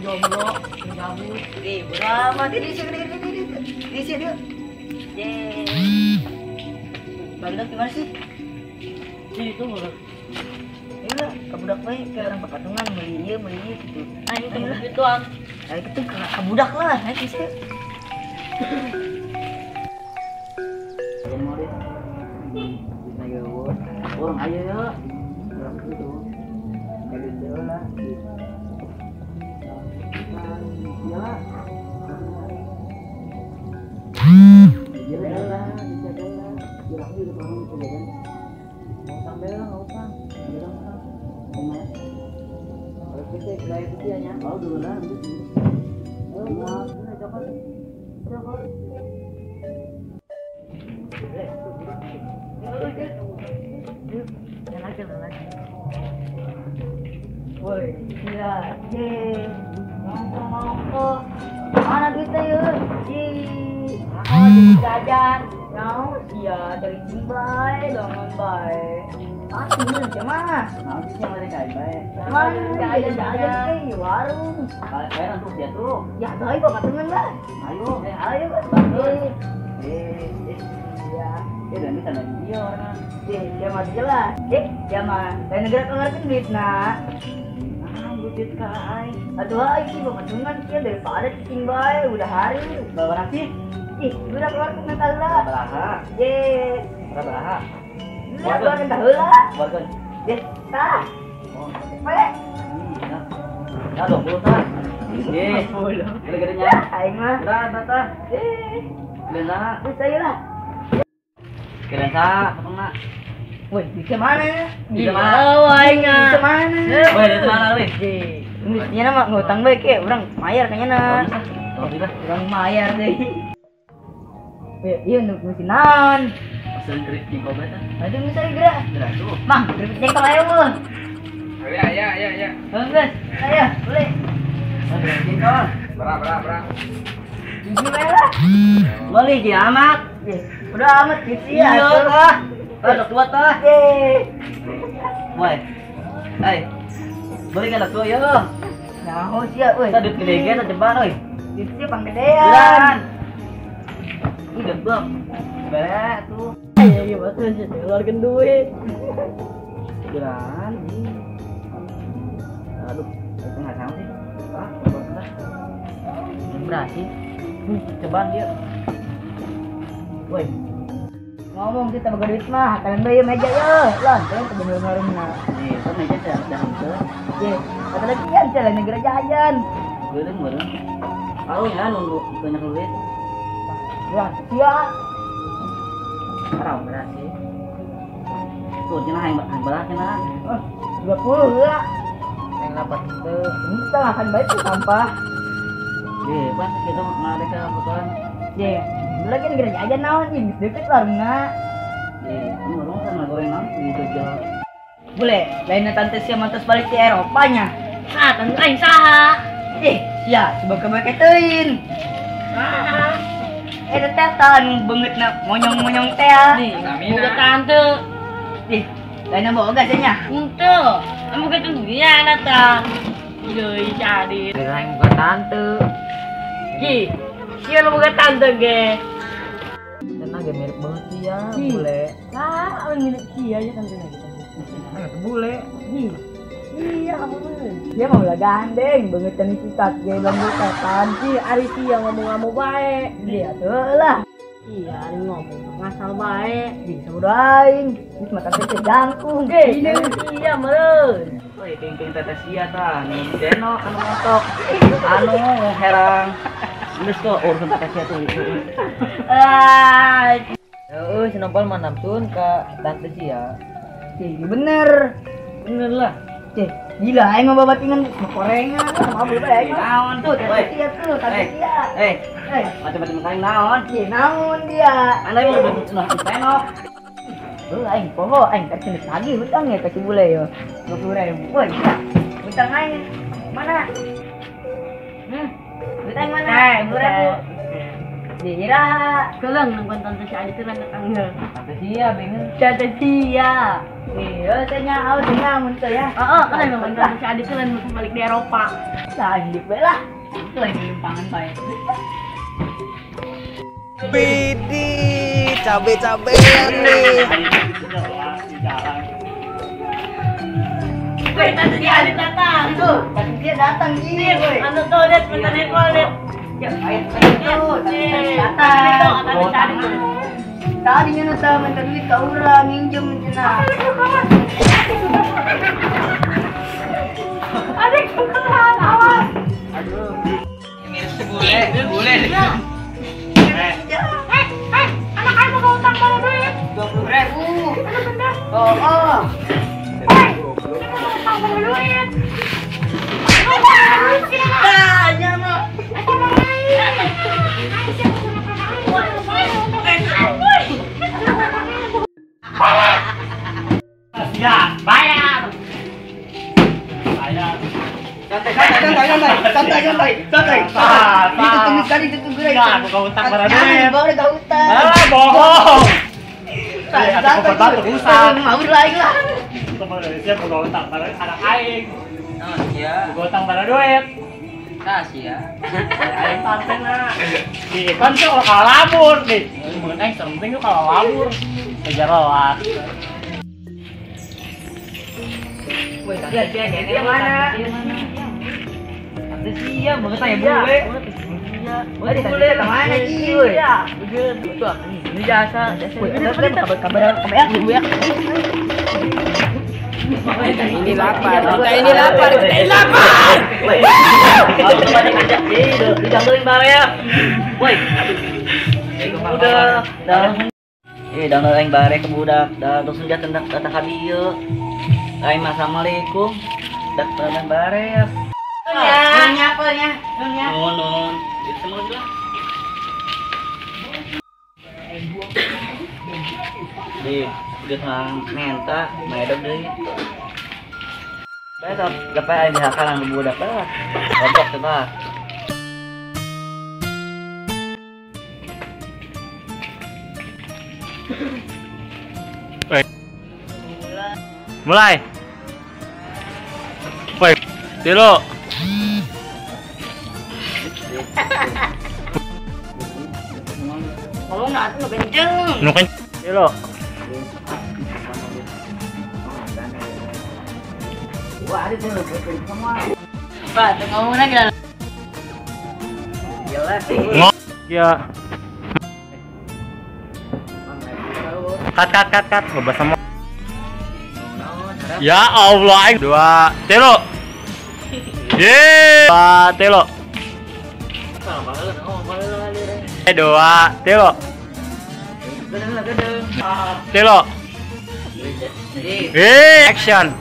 Jomblo, gabut. Eh, bodo amat. Di sini di sini. Yeay. Barudak gimana sih? Di itu barudak. Iya, ke budak bae ke orang papatungan meuli ieu meuli ieu gitu. Ayo ke gituan. Ayo gitu ke budak lah, naik di sini. Orang ayo ya. Orang itu. Kalau dia lah. Ya. Dia lah, bisa lah. Dia lah itu orang itu kan. Mau sampai lah enggak usah. Dia lah. Gimana? Kalau kita kedai itu ya, oh dulu lah itu. Oh, wah, coba. Coba. Jalan lagi. Woi, gila. Ye. Ngomong-ngomong. Mana duitnya ya? Ye. Oh, jadi jajan. Nau, sia dari bae, dongan bae. Ah, ini gimana? Nah, sih yang ada kayak bae. Mana jajan di warung. Kayak untuk dia tuh. Ya, ayo bapak temen lah. Ayo. Ayo, Bagus. Ya. Ya dan bisa lagi dia orang. Dia mah jelas. Dia mah lain negara keluarkan duit nak. Ah, duit ka aing. Aduh, aing sih bapak temen kia daripada cicing bae udah hari. Bawa sih? Ih, udah keluarkan mental lah. Baraha. Ye. Baraha. Udah keluarkan tahu lah. Keluarkan. Ye, tah. Oh, bae. Iya. Ya 20 tah. Ye, 10. Gede-gedenya. Aing mah. Udah, tah. Ye. Udah, wis ayo lah. Keren sa, apa Woi, bisa mana? Bisa mana? Oh, aing Bisa mana? Woi, dari mana woi? Mestinya nama ngutang bae ke, urang mayar kayaknya na. Oh, bisa. Urang mayar deh. Woi, iya untuk mesti naon? Pesen keripik jengkol bae tah. Aduh, bisa gerak. Gerak tuh. Mang, keripik jengkol ayo lu. Ya, ya, ya, ya. Bagus. Ayo, boleh. Keripik jengkol. Berapa? Gigi bae lah. Boleh ji amat. Udah amat gitu ya. Iya tah. Tah tua tah. Woi. Hei. Beli kan tua ya. Nah, sia euy. Tah duit gede ge tah jeban euy. Duit sia panggedean. Ih geblek. Bae tuh. Iya, iya betul sih keluarkan duit. Jalan. Aduh, itu enggak sama sih. Ah, lah. Berapa sih? Cobaan dia. Woi. Ngomong kita boga duit mah, kalian bae meja yo. Lah, kalian bener warung na. Nih, itu meja teh dah henteu. Ye, kata lagi kan jalan negara jajan. Beureum beureum. Tahu ya nunggu banyak duit. Ya, sia. Parah berat sih. Tuh cenah hayang berat cenah. 20 lah. Yang dapat teu. Ini kita makan bae tuh sampah. Ye, pas kita ngadek ka putuan. Ye. Lagi negara jajan naon ih, deket warungna. Ye, anu warung sama goreng naon di Jogja. Boleh, lainnya tante sia mantas balik di Eropa nya. Ah, tante aing saha? Ih, sia sebab kebae teuing. Ah. Teh anu beungeutna monyong-monyong teh. Nih, boga tante. Ih, lainnya boga sia nya. Henteu, anu boga tante nya tah. Leuy jadi. Lain boga tante. Ki, sia lu boga tante ge. Tenang ge mirip banget sih ya, bule. Ah, anu mirip sia ya tante nya gitu. Nah, bule. Iya, kamu bener. Dia mau lah gandeng, beungeut sikat ge lembut setan. Ih, ari sia ngomong-ngomong bae. Iya tuh lah. Iya, ari ngomong ngasal bae. Ih, sabodo aing. Geus mah tante teh jangkung. Iya, meureun. Woi, ting-ting tete sia tah, nu deno anu montok. Anu herang. Geus kok urusan tete sia tuh. Ah, heeh, si Nopal mah nafsun ka tante sia. Ih, bener. Bener lah. Cih, gila aing mah babatingan gorengan sama bae. Naon tuh? Tante sia tuh, tante sia. Macam-macam kain naon? Ih, naon dia? Anda yang udah tenok. Heuh, aing poho, aing teh lagi hutang ya ka si bule yo. 20.000. Woi, hutang aing mana? Hutang mana? 20.000. Dira, kelang nungguan tante si Adi teh datang. Tante sia bingung. Tante sia. Iya, tanya aku tanya mun teh ya. Heeh, kan emang bener si Adit lain balik di Eropa. Lah hidup bae lah. Itu lagi limpangan bae. Bidi, cabe-cabean nih. Woi, tadi si Adit datang. Tuh, tadi dia datang gini, woi. Anu tuh, Det, bentar det. Ya, ayo tuh, datang. Tadi nya nu minta duit ka urang nginjem cenah. Adik tukeran, awas. Aduh. Ini bule, bule. Eh, anak aing mau utang mana duit? 20.000. Ano benda? Oh. Woi, ini mau utang mana duit? Tanya mah. Ya, bayar. Bayar. Santai. Itu tunggu tadi itu tunggu lagi. Ya, aku kau utang berapa duit? Baru kau utang. Ah, bohong. Santai. Mau lagi lah. Teman Indonesia buka utang pada anak aing. Oh, iya. Buka utang pada duit. Kasih ya. Aing santai lah. Nih, kan tuh kalau labur nih. Mengenai aing penting tuh kalau labur. Kejar lah. Woi, dia mana? Ada sia, banget ya bule. Iya. Bule ke mana Ji? Iya. Begitu. Ini jasa. Kabar ya. Ini lapar, kita ini lapar, kita ini lapar. Dijanggelin bare ya. Woi. Udah, dah. Dangdal aing bare ke budak, dah terus senjata tendang datang ka dieu. Aing mah assalamualaikum. Dak tendang bare. Nya apa nya? Nya. Non. Itu semua lah. Di, udah menta, maedog deui. Bae tah, gapai aing dihakan anu budak lah. Goblok teh bah. Mulai. Woi, tilu. Ngomong nak nu kenceng. Nu kenceng. Tilu. Wah, ada tuh semua. Pak, tuh ngomongnya gila. Jelas sih. Ya. Cut. Bebas semua. Ya Allah, aing 2 tilu. Ye, 2 tilu. 2 tilu. Tilu. Action.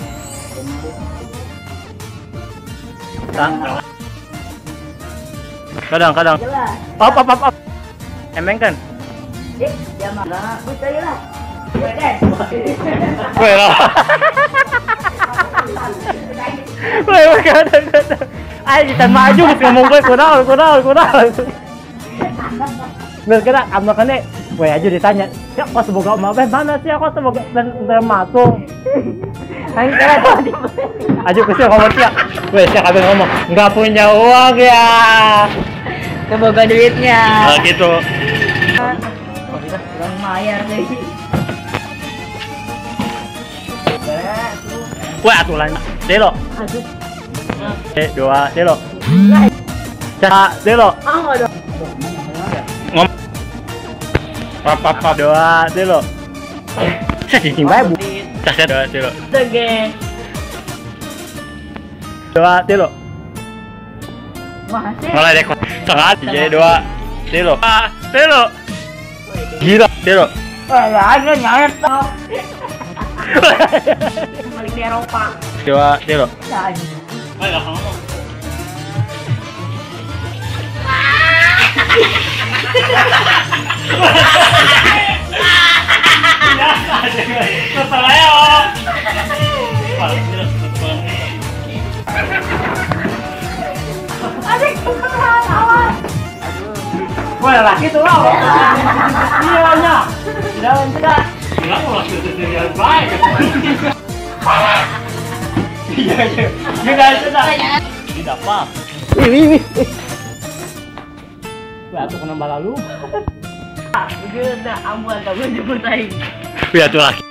Kadang. Op. Emeng kan? Ya mah. Betul lah. Woi lah. Woi, kadang. Ayo kita maju geus ngomong gue kunaon. Geus kena amakane woi aja ditanya, "Ya kok semoga emak mana sih aku semoga dan masuk." Aing kira aja kesel ngomong sia. Woi, sia kabeh ngomong, "Enggak punya uang ya." Semoga duitnya. Oh gitu. Kurang bayar deh. Wah, aturan. Delo. 2 delo. 3 delo. Ngom. Pap 2 delo. Saya cicing bae, Bu. 3 2 delo. Oke. 2 delo. Mulai deh. Setengah 3 2 delo. Delo. Gila, delo. Wah, ada nyayat toh. Balik di Eropa. 2 delo. Ayo ngomong. Adik tukeran, awas. Wah, laki tuh lah. Iya, nya. Tidak. Enggak mau laki itu baik. Iya iya. Sudah sudah. Tidak apa. Wih wih. Wah, aku kena balalu. Udah amuan kamu jemput aing. Wih, atuh lagi.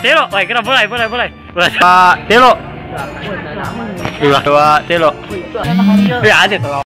Telo, wah kira boleh boleh boleh. Boleh. Telo. Dua, dua, telo. Ya ada telo.